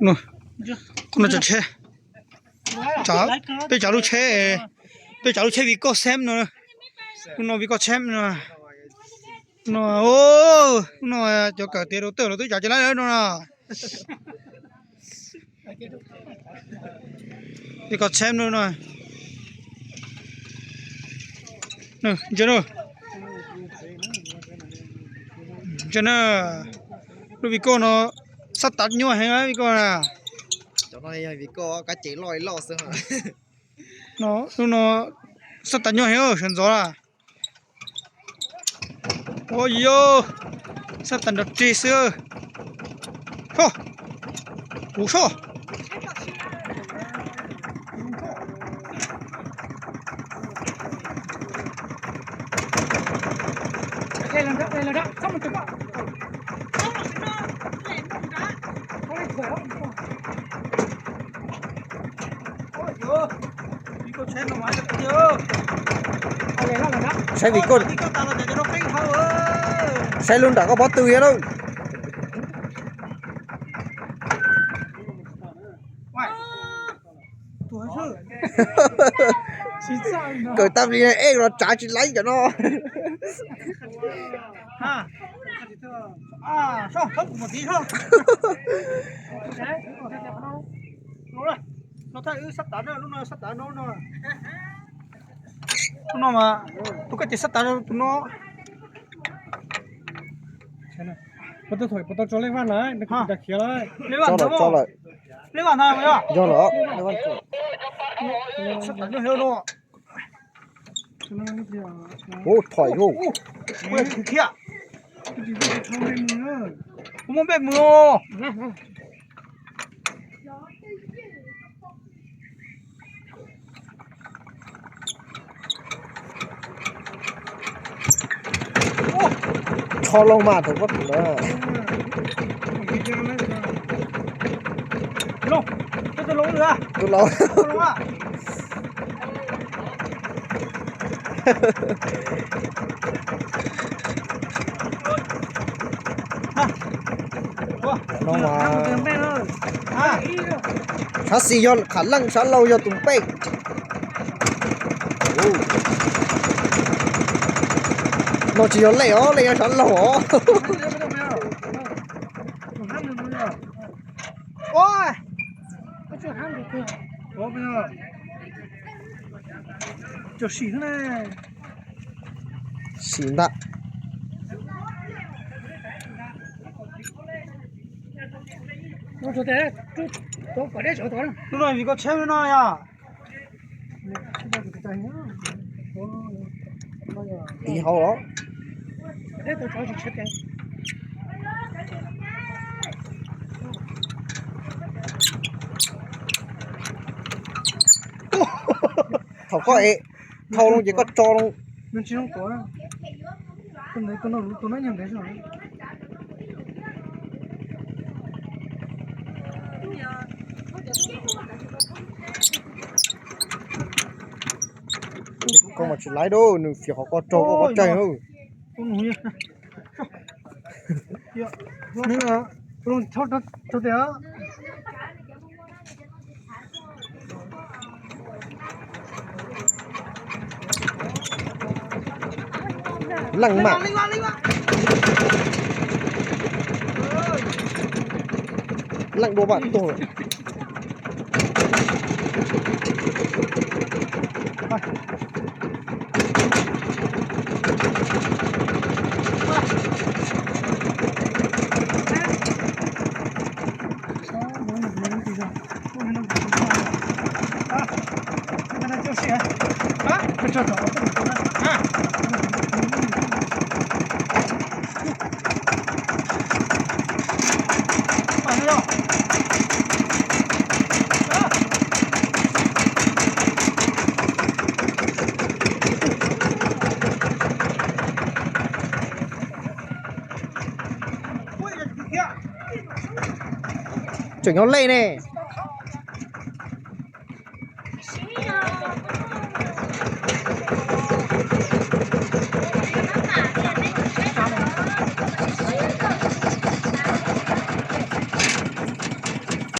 No, no tsav tsheb, peb tsav lub tsheb, peb tsav lub tsheb Viv Koj Xeeb no, lub no Viv Koj Xeeb no. No, no cov kawm tiav rau tawj los twb tsav tsis laib no na. Viv Koj Xeeb no. Ntsia na, lub Viv Koj no xab tav nyuaj heev Viv Koj na. Cov no yog Viv Koj kab ces loj loj xwb. No, lub no xab tav nyuaj heev sawv ntxov na. Ua yog xab tav nrov rig xwb. Ho, kuv soj. Saib Viv Koj, saib lub nram koj pob tw thiab lauj. Kawm tag li ej los tsav tsis laib cov no. Lub no mas tus koj ces xab tav tus no. Puas tau tso lej vaj na, nws kuj tsis tas khiav lawm. Tso lawm, tso lawm. Lej vaj ntag, yog lawm. Ua thom yus. Kuv muaj npej mus. Tsho loj mas thaum koj tus na. Tus laus. No mas sab xis yog qhov leej, sab laug yog tus npej. No tsis yog lej os, lej yog sab laug os. Sim ntag. Lub no vim koj tsheb no yog. Tiv hauv los. Thaum koj ev dhau loo ces koj tso loo. Koj mas tsis laib dab, nws fiam qhov koj raug koj pov tseg na. Leej mas, leej dua mas tuag. Tseem nyob lej ne.